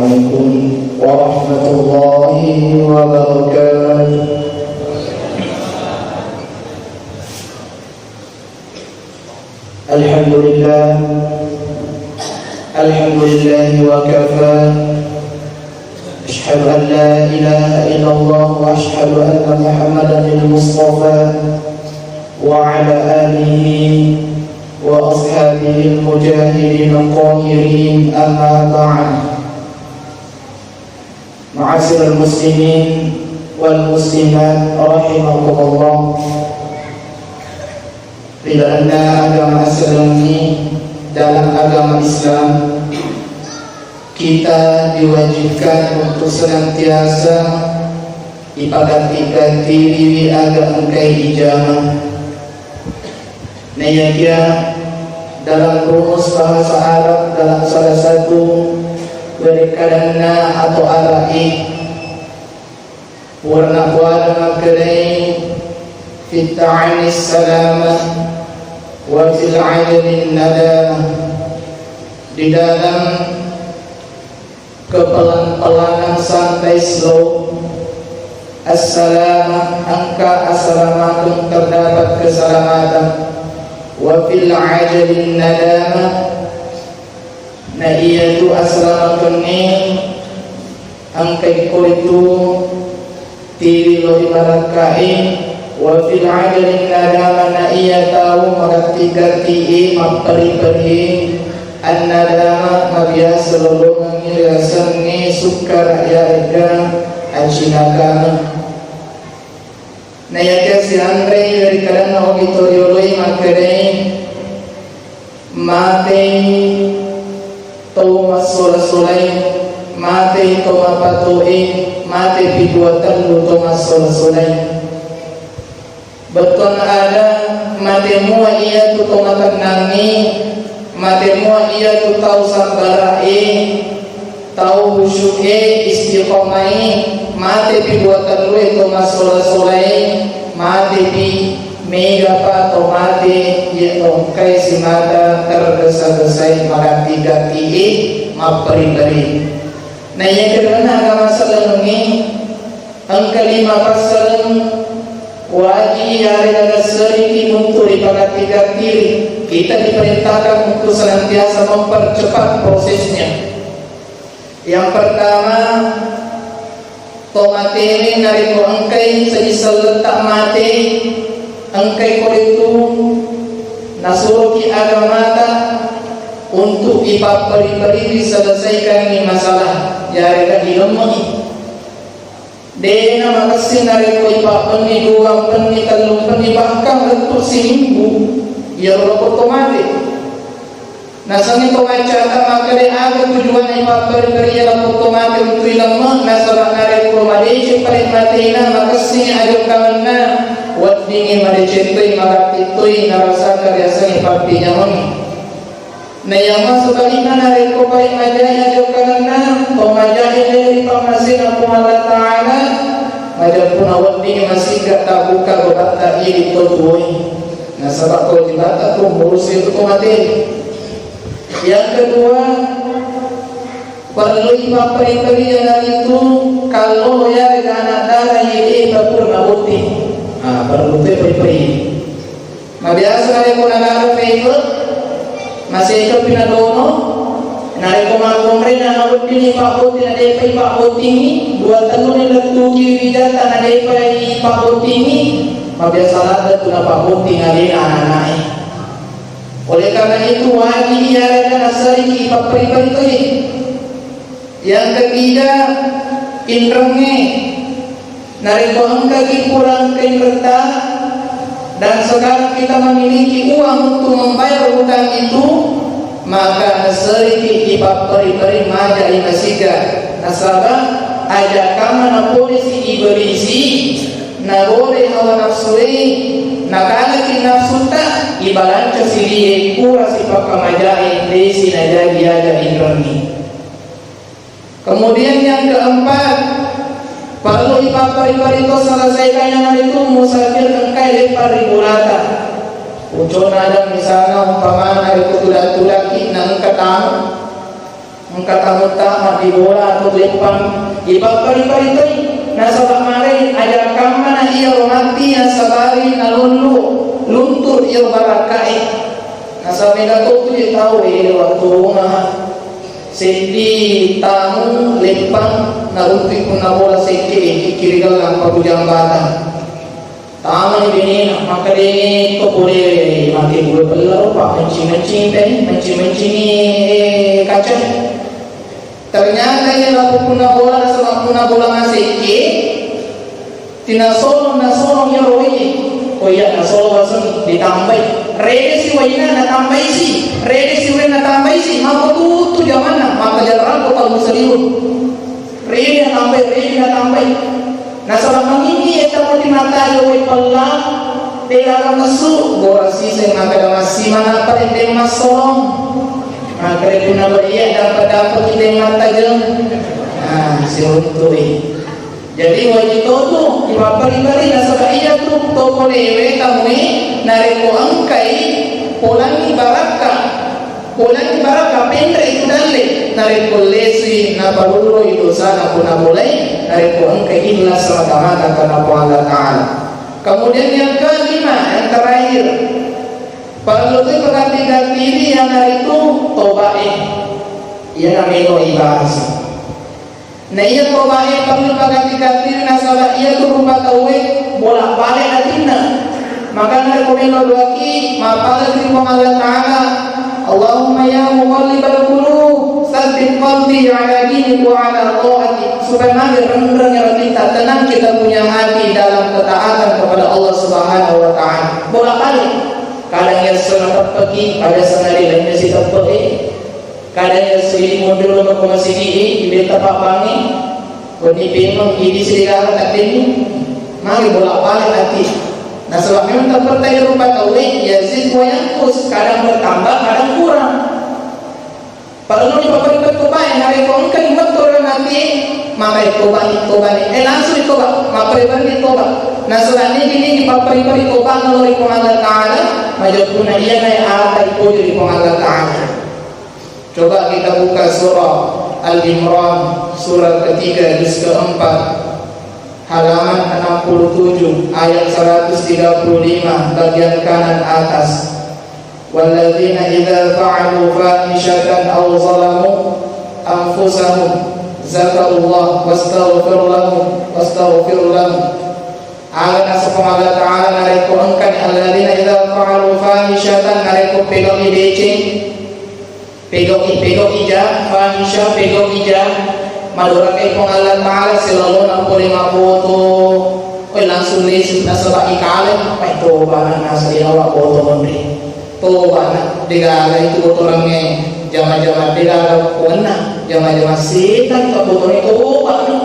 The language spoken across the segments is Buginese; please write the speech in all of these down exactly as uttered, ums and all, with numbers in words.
عليكم ورحمة الله وبركاته. الحمد لله. الحمد لله وكفى. أشهد أن لا إله إلا الله وأشهد أن محمدا المصطفى وعلى آله وأصحابه المجاهدين الطاهرين، أما بعد. معاشر المسلمين والمسلمات رحمكم الله. Ri lalenna agama aselengngi, dalam agama Islam, kita diwajibkan untuk senantiasa ipagatti-gattiriwi aga engkai ijama. Naiyakia dalam rumus bahasa Arab, dalam salah satu werekkadanna atau ara'i, Purana puada makkedai, "Fit ta'annis salamah, wa fil ajalin nadamah." Di dalam kepelan-pelanan, santai, slow, assalamah, engka asalamakeng, terdapat keselamatan, wa fil ajalin nadamah, na iyatu asalamakengngé engkai koritu tiwi lori marakkaé, wa fil ajalin nadamah, na iya tau magatti-gattié, mapperi-perié, annadamah, mabiasa lolongengngi riasengngé sukkara' iyaré'ga acilakangeng. Naiyakia sianré ri kadanna ogi torioloi makkedai, matei to massola-solai, matei to mapato'i, matepi dua tellu to massola-solai. Bettuanna ada, mate mua iyatu to matennangngi, mate mua iyatu tau sabbara'i, tau khusyu'é, istiqomai, matepi dua tellue to massola-solai, matepi, megapa to mate iya to engkai simata tergesa-gesai, magatti-gatti'i, mapperi-peri. Naiyakia ri lalenna agama sellengngi, engka lima passaleng waji iyarega naseriki untuk ripagatti-gattiri. Kita diperintahkan untuk senantiasa mempercepat prosesnya. Yang pertama, to matewe narekko engkai seddi selletta mate, engkai koritu nasuroki agamata untuk ipapperi-periwi selesaikangngi masalah, yarega ilemme'i. De'na makessing narekko ipabbenni duampenni, tellumpenni, bahkan lettu siminggu, iyaro lapor to mate. Nasengngi to maccata makkeda aga tujuanna ipabberi-beri lapor to mate untu ilemme, nasaba narekko madeceng pale matena, makessing ajokkangenna, weddingngi madeceng toi, magatti toi, narasaka riasengnge pappinyameng. Na iya masu balikna, narekko pale majai ajokkangenna, to majai ri pammasena Puang Allah Ta'ala, majappuna weddingngi masigga tabbuka gobatta idi to tuwoi. Nasaba kewajibatta ko murusi to mate. Yang kedua, perlu ipapperi-peri iyanaritu kallolo yarega anak dara iye de pura nabotting. Ah, perlu to peri-peri. Mabiasa narekko nagaga feiwe, maseke pi nadono, narekko makkonrena naweddinni pabbotting, nadepa ipabbottingi, dua telluni lettuki wijata nadepa ipabbottingi, mabiasa ladde tu napabbotting alena anak-anake. Oleh karena itu, wajib iyarega naseriki ipapperi-peri toi. Yang ketiga, inrengnge. Narekko engkaki pura engka inretta dan sekarang kita memiliki uang untuk membayar hutang itu, maka naseriki ipapperi-peri majai masiga. Nasaba aja kamma napolisi iblisi, nagolei hawa nafsue, nakalaki nafsutta, ibalanca silie pura sipakka majai, desi najagi aga inrengngi. Kemudian yang keempat, perlu ipapperi-peri to selesaikan iyanaritu musafir engkae leppang ri bolata. Ucona ada misalnya umpamana ri tudang-tudangki na engka tamu, engka tamu tama bola atau leppang, ipappari-pari toi, nasaba malai aja kammana iyaro matti nasabari nalollu luntur iyaro barakka'e. Nasaba mega to tu je tau e, waktu rumah seddi tamu leppang naruntu punna bola sekke e, kiri gellang pabu jambatan. Tamani benena, makkedai to pole, mate bue pella, Pak, mancing-mancing teh, mancing-mancingi, eh, kaca. Ternyata iya lapukkunna bola, nasaba punna bola masekke, tina solong, nasolong iya roe. Oh iya, nasolong langsung ditambai. Rede si waina, natambai si. Rede si waina, natambai si. Mako tutu jamanna, maka jarang kau tahu serius. Rede natambai, rede natambai. Nasaba manginni etta mati mata jawai pella, de gaga messu, gora siseng makkeda massimana pare de massolong. Makkeda punna baia dapat-dapat de mattajeng. Nah, siruntui. Jadi wajib to tu, ipappari-pari nasaba iya tu to polewe tamui narekko engkai polangi barakka. Polani baraka penre itu dalle, narekko lesui napaluroi dosana punna bolai, narekko engka ikhlas semata-mata karena Puang Allah Ta'ala. Kemudian yang kelima, yang terakhir, perlu tu pegati-gatini iyanaritu tobae. Iya namelo ibahasa. Na iya tobae parellu pagatti-gattiri nasaba iya tu rupa tauwe bolak-balik atinna. Makana rekko melo doaki, mappalang ri Puang Allah Ta'ala, Allahumma ya muqallibal qulub, tsabbit qalbi ala dinik wa ala taatik, supaya magi renreng ero kita, tenang kita punya hati dalam ketaatan kepada Allah Subhanahu wa Ta'ala. Bolak-balik. Kadang iya sona teppeki, kadang sona ri lainna siteppeki. Kadang iya sui mundur ko masigi, ibetta pabbangi, wenni pemeng, idi siligara taddeni, magi bolak-balik ati. Nasaba memang tappertai rupa tauwe, yazid wa yanqus, kadang bertambah, kadang kurang. Parellu dipaperibet tobae, narekko engka dimetto ri ati, maka tobani, tobani, eh, langsung toba, maperibet toba. Nasaba nigi-nigi dipaperibet toba nalori Puang Allah Ta'ala, majeppunna iya nae ata ipoji ri Puang Allah Ta'ala. Coba kita buka surah Al-Imran, surah ketiga, juz keempat, halaman enam puluh tujuh, ayat seratus tiga puluh lima, bagian kanan atas. Walladzina idza fa'alu fahishatan aw zalamu anfusahum zakarullah wastaghfir lahum, wastaghfir lahum. Aga naseng Puang Allah Ta'ala, narekko engkani alladzina idza fa'alu fahishatan, narekko pegaui deceng, Pegaui, pegaui ja, fahisha, pegaui ja. Madorakai Puang Allah Ta'ala, silalona pole mafoto. Oi, langsung lesu, nasaba ikale, pai toba, nasaba yawa foto monri. Toba, na, degaga itu foto range, jama-jama, degaga kuanna, jama-jama setan, ka foto ni toba, na.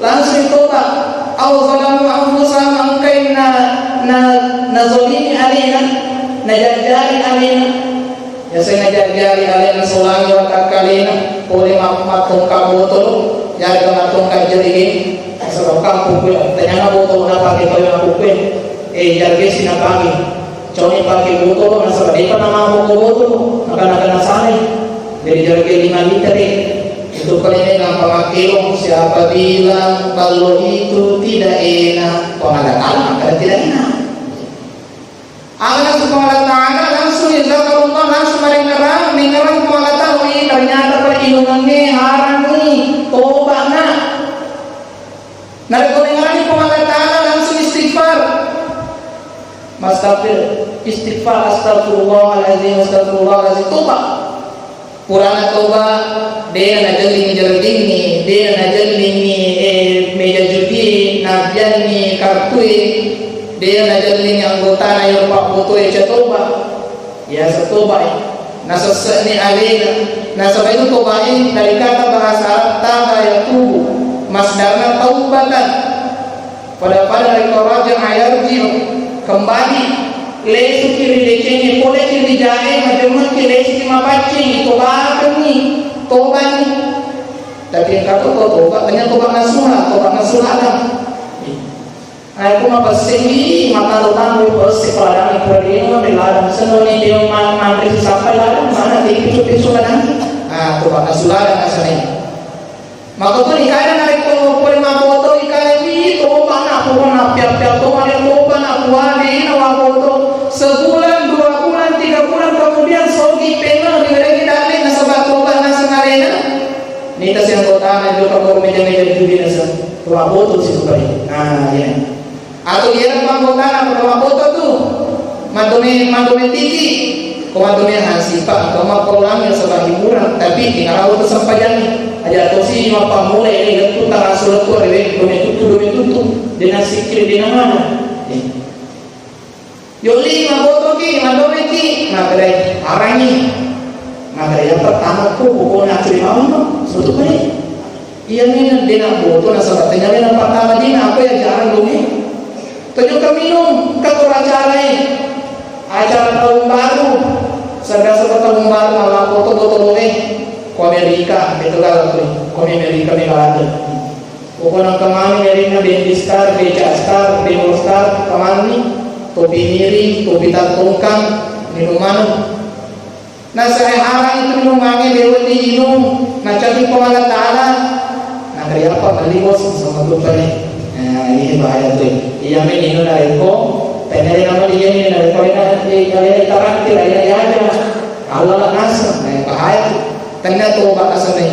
Langsung toba. Aw zalamu anfusahum, engkai na, na, nazalimi alena, najajari alena. Biasa najajari alena solangi watakkalena, pole ma-, mattongka botolo, jaga mattongka jerige, nasaba kampung kue, tanyana botolo napake pole makkukue, eh, jarge sinapake. Coni pake botol, nasaba depa namaboko botol, maka-, maka nasalai. Jadi jarge lima liter e. Itu paling enak pamakkelong, siapa bilang kalau itu tidak enak? Puang Allah Ta'ala maka tidak enak. Allah Subhanahu wa Ta'ala langsung, ya zakarullah, langsung maringerang, mengerang Puang Allah Ta'ala, "Wih, ternyata perlindungannya haram nih, toba nak." Narekko naingerrangi Puang Allah Ta'ala langsung istighfar. Mastafir, istighfar, astagfirullahaladzim, astagfirullahaladzim, toba. Purana toba, dena najellingi jardingngi, dena najellingi, eh, meja judi, nabianni kartui, dena najellingi anggotana yang pak foto ya toba. Biasa tobae. Nasesse'ni alena. Nasaba itu tobae dari kata bahasa Arab taba yatubu. Masdarna taubatan. Pada-pada dari raja'a yarji'u. Kembali. Lesuki ri decengnge, poleki ri jae, majemmekki, lesuki mapaccing, tobakenni, tobani. Tapi engka to toba, hanya toba nasuha, toba nasuha. Nah, itu mapesse'i, mata lo tanggo pesse peladangi pura dino, di ladang senoni dia man-, manre sisappai ladang, mana ti pisu-pisu ladang. Ah, toba nasu ladang asalnya. Makkutuni kada narekko pole mabboto ikale wi, toba na pokona piap-piap to, male toba na kuade na wabboto. Sebulan, dua bulan, tiga bulan kemudian sogi peno diwerengi dalle nasaba toba naseng alena. Nita si anggotana jokka ko meja-meja judi naseng. Wabboto si tupai. Nah, iya. Atau iyaro anggotana pada mabboto tu, maddome-, maddomettiki, ko maddome hansipa, atau mapparolangi nasaba hiburan, tapi tinggal rawat sempajangi. Aja tosi mappammula ini lettu tarasu lettu arewe, dome tuttu, dome tuttu, dena sikkiri, dena mana. Eh. Yolli mabbotoki, maddomeki, magerai, arangi. Magerai yang pertama ko pokokna acuri mawano, sebetulnya. Iyami dena boto nasaba tengnga wena pattama dina, apa ya jarang dong. Tojo ka minum, ka ko acara e. Acara tahun baru. Sedang sebut tahun baru, malah foto botol e. Ko Amerika, itu kalau tuh. Ko Amerika, Amerika. Pokoknya kemana Amerika, Bendy Star, Beca Star, Bemo Star, kemana nih? Topi miring, topi tattongkang, minum manuk. Nasae harang itu minumangnge, de' wedding inung, nacaji Puang Allah Ta'ala. Nagariappa melli bos, sama tupa ni. Nah, ini bahaya tuh. Iya men inung narekko, tanya nama dia ni narekko, ina, ina, ina, ina, taraktir, ina, ina, ina. Allah lah nasem, nah, bahaya tuh. Tanya tuh bakasan nih.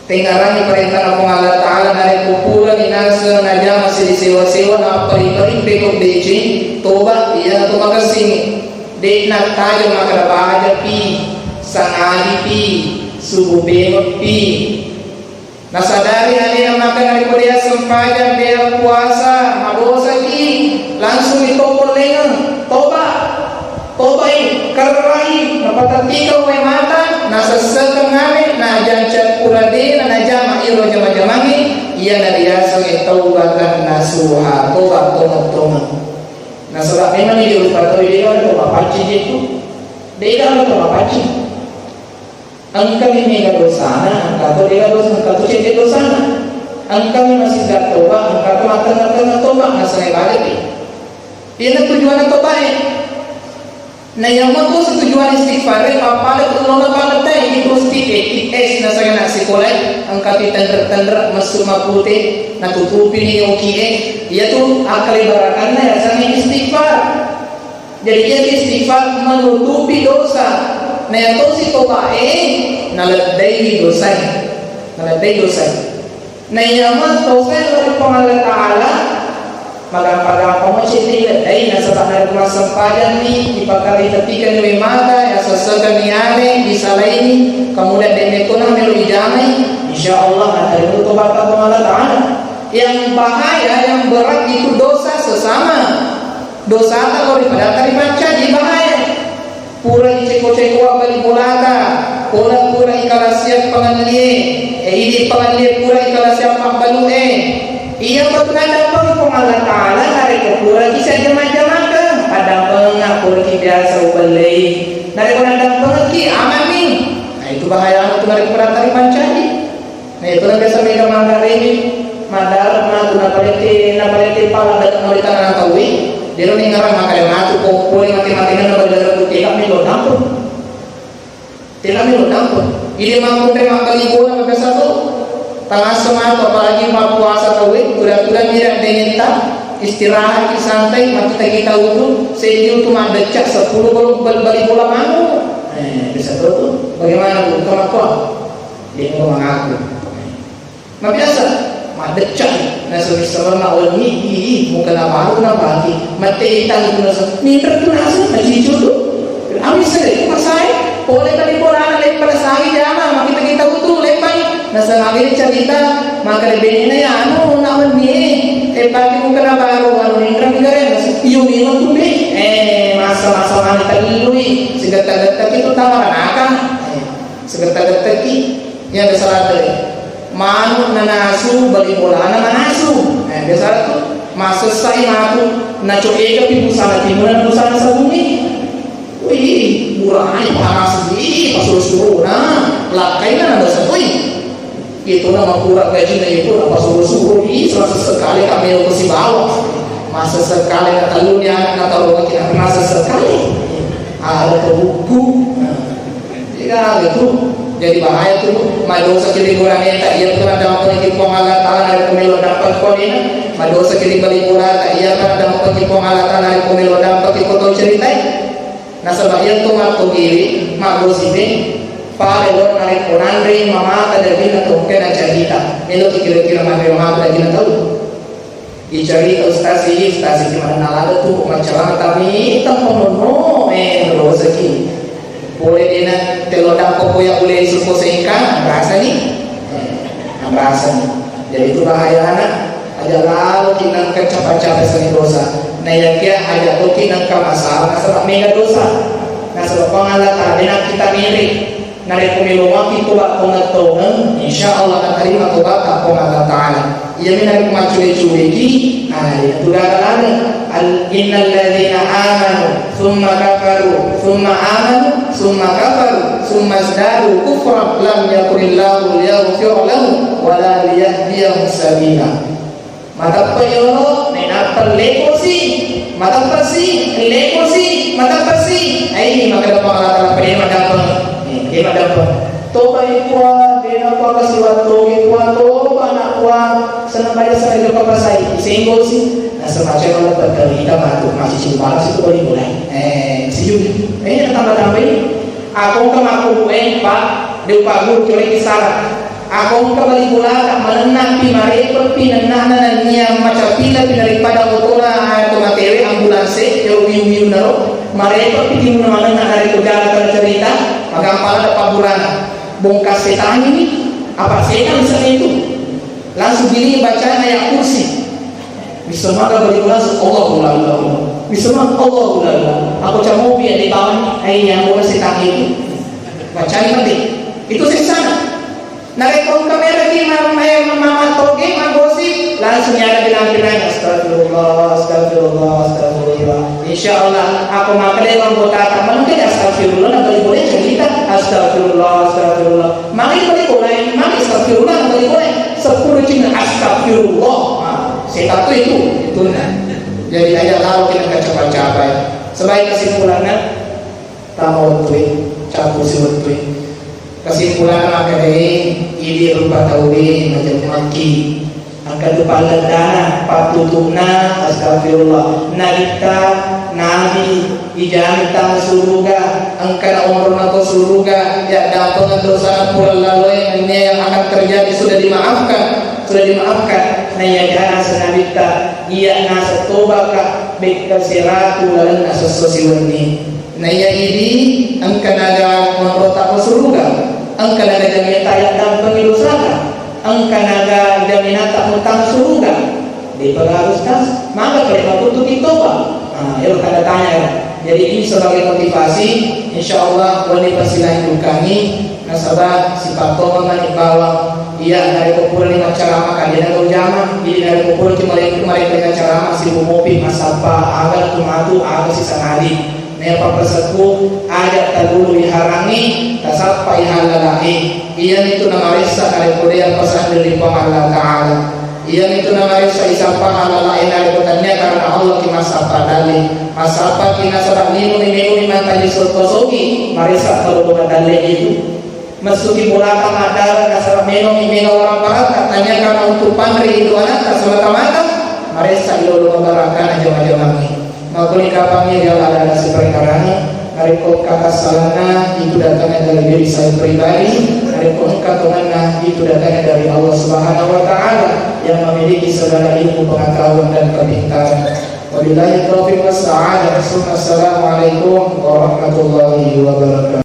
Tengngarangi parentana Puang Allah Ta'ala, narekko purani naseng najama sirisewa-sewa, nappari-pari pekko deceng, toba, iyanatu makessing. De' nattajeng makkeda bajapi, sangadipi, subu pemeppi. Nasadari alena makkeda narekko de' assempajang, de' puasa, madosaki, langsung ditoppo lengeng, toba. Tobai, kerrai, napatettikeng wae mata, nasessekeng ame, najang cappura dena najama iro jama-jamangnge, iyana riasengnge taubatan nasuha, toba tongeng-tongeng. Nasaba memang idi rupa tau de' gaga toba paccing je tu. De' gaga toba paccing. Engkami mega dosana, engka to dega dosa, engka to cedde dosana. Engkami masih gak toba, engka to matengah-tengah toba, nasaba balik. Iyana tujuanna tobae. Nah, yang matu tujuan istighfar, apa ada perlu apa ada teh, itu sedikit, es, nasaba nak sekolah, engka to tender-tender, messu mapute, natutupi ni okie, iya tu akal ibaratanna ya sange istighfar. Jadi, iya istighfar menutupi dosa. Nah, iya tosi tobae, naleddaini dosae. Naleddaini dosae. Nah, iya ma dosae lao ri Puang Allah Ta'ala, magampa-gampa mo cedde ileddai, nasaba narekko massempajang ni, ipakarifatikan ni mata, ya sessekan ni ane, isalaini, kemudian denne kona melo ijamai, insya Allah natarima tobatta Puang Allah Ta'ala. Yang bahaya, yang berat itu dosa sesama. Dosata lao ri padatta ripancaji bahaya. Pura iceko-cekoa bali bolata, pura-pura ikalasia pangellie, e, idi pangellie pura ikalasia pabbalu e. Iya batu naddampeng Puang Allah Ta'ala narekko pura ki sajama-jamaka, paddampenga pura ki biasa ubellei. Narekko naddampengki amanni. Nah, itu bahaya anu tu narekko padatta ripancaji. Nah, itu biasa mega manggarewe, maddareng matu, napalette, napalette pala dagang mole tanana tauwe, dero ni ngarang makkeda matu, ko pole mate-mate na bali darah putih, kami lo dampur. Tidak melo dampur. Ini mampu te makkali bola biasa tu. Tangasso matu, apalagi mappuasa tauwe, kuda-kuda mira dengenta, istirahat, santai, makkita-kita wudu, seddi tu maddecca sepuluh bal-, bal-, bali bola manu. Eh, biasa tu. Bagaimana bu? Kamakua? Dia mau mengaku. Mabiasa, madecca, naseng sabarna wenni, ih, mukana baru na bagi, mate itang tu naseng, minreng tu naseng, macicu tu. Ami sede, masae, pole tadi bolana, leppa nasangi jama, makita-kita utu, leppai. Naseng agi carita, makkeda benena ya, anu, na wenni, eh, pake mukana baru, anu, minreng gare, naseng, iyo, minreng tu, be. Eh, masa-masa mani tellui, sigetta-getta itu tamaranaka. Eh, sigetta-gettaki. Iya biasa ladde. Manu nanasu, bali bolana manasu. Eh, biasa tu. Masessai matu. Naco ega pi busana timuna, busana sabungi. Wih, burai panas, ih, pasuru-suruna. Lakkaina nada sabui. Itu nama pura gajina itu, apa suru-suru, ih, serasa sekali kami ke si bawah. Masa sekali, na tellu ni anak, na tellu lagi, na masa sekali. Ada ke buku. Nah. Iya, gitu. Jadi bahaya tu, madosa ki ri buraneta, iya tu naddampengki Puang Allah Ta'ala narekko melo dampeng ko dena, madosa ki ri bali burata, iya tu naddampengki Puang Allah Ta'ala narekko melo dampengki ko tau ceritai. Nasaba iya tu mattogiwi, maggosipi, pale lo narekko nanrei mamata dagingna tau engka nacarita, melo ki kira-kira manre mamata dagingna tau. Icarita ustaz i, ustaz i manenna ladde tu, maccarama tapi tempo nonno, eh, dosaki. Pole dena tello dampo koya ule isu ko sengkang, rasani? Eh, rasani. Jadi itu bahayana, aja lalo ki nengka capa-capa seni dosa. Nah, iya kia aja toki nengka masalah, nasaba mega dosa. Nasaba Puang Allah Ta'ala, dena kita mirip. Narekko melo maki toba tongeng-tongeng, insya Allah natarima tobatta Puang Allah Ta'ala. Iyami narekko maccule-culeki, ah, de' tu gaga ladde. Al-, innal ladzina amanu, tsumma kafaru, tsumma amanu, tsumma kafaru, tsumma zdadu kufran, lam yakunillahu liyaghfira lahum, wala liyahdiyahum sabila. Mateppa yolo, nainappa lekosi, mateppa si, lekosi, mateppa si. Ai, makkeda Puang Allah Ta'ala, pede maddampeng. Eh, pede maddampeng. Toba i Puang, dena Puang kasi wattoge Puang, toba na Puang, seneng baja seneng jokka pasai, isenggosi. Nasaba cewek Allah berterita matu, masih cuma situ boleh mulai. Eh, situ. Eh, tambah-tambah ini. Aku ke makku, eh, Pak, de' upaguru, cewek salah. Ako engka bali bolata, manennapi, mareppe'pi nenna'na nennia macapilapi daripada otona aya to matewe, ambulanse, ero wiu-wiunaro, mareppe'pi timunna manenna narekko jaga tana cerita, magampang ladde pabburana. Bongkar setan ini, apa setan misalnya itu? Langsung diri bacaan ayat kursi. Bisa maka bali bolata, Allahu la ilaha illallah. Bisa maka Allahu la ilaha illallah. Ako camopi ya di bawah, ai yang bola setan itu. Bacaan penting. Itu setan. Narekko engka mereki ma-, ma-, ma-, ma-, toge maggosip, langsung yaga bilang-bilang, "Astagfirullah, astagfirullah, astagfirullah." Insya Allah, ako makkeda anggotata, mengke astagfirullah, na bali bolai cerita, "Astagfirullah, astagfirullah." Magi bali bolai, magi astagfirullah, na bali bolai. Sepuluh cina astagfirullah. Nah, setan tu itu, itu nah. Jadi aja lalo kita capai-capai. Sebagai kesimpulannya, tama wettue, cappusi wettue. Kesimpulanna makkedae, idi rupa tauwe majemmakki. Engka tu palleddana, pattutu'na, astagfirullah. Nabitta, nabi, ijamin tama suruga, engkana umurna ko suruga, yaddampengeng dosana pura laloe, nennia yang akan terjadi sudah dimaafkan, sudah dimaafkan. Naiya jana senabitta, iya nasa tobaka, bekka seratu lalenna sesso siwenni. Naiya idi engka naga monrota ko suruga, engka naga jaminta yaddampengi dosata, engka naga jaminata muttama suruga. Depa gaga Ustaz, maga pale makkuntuki toba? Nah, ero tanda tanya ya. Jadi ini sebagai motivasi, insya Allah boleh pasilanjutkangi nasaba sipattonga mani bawang. Iya, narekko purani maccarama ka de nagau jama, idi narekko puraki malekki malekki maccarama sibu mopi massappa aga tu matu aga sisanadi. Naiya pappasekku, aja tagulu iharangi, tasappai halalae. Iyanitu namaressa narekko de pasandiri Puang Allah Ta'ala. Iyanitu namaressa isappa halalae narekko tania karena Allah ki massappa dalle. Massappaki nasaba minumi-minumi mantaji sottosoki, maressa tolongan dalle itu. Messuki bolata maddara nasaba menomi mega orang barata, tania karena untuk panre itu anatta semata-mata, maressa ilolongan barakana jama-jamangi. Makkuni kapangngi riala ada-ada siperkarana, narekko engka kassalanna itu datangnya dari diri saya pribadi, narekko engka tongenna itu datangnya dari Allah Subhanahu wa Ta'ala yang memiliki segala ilmu, pengetahuan, dan kepintaran. Wabillahi taufiq was sa'adah. Assalamualaikum warahmatullahi wabarakatuh.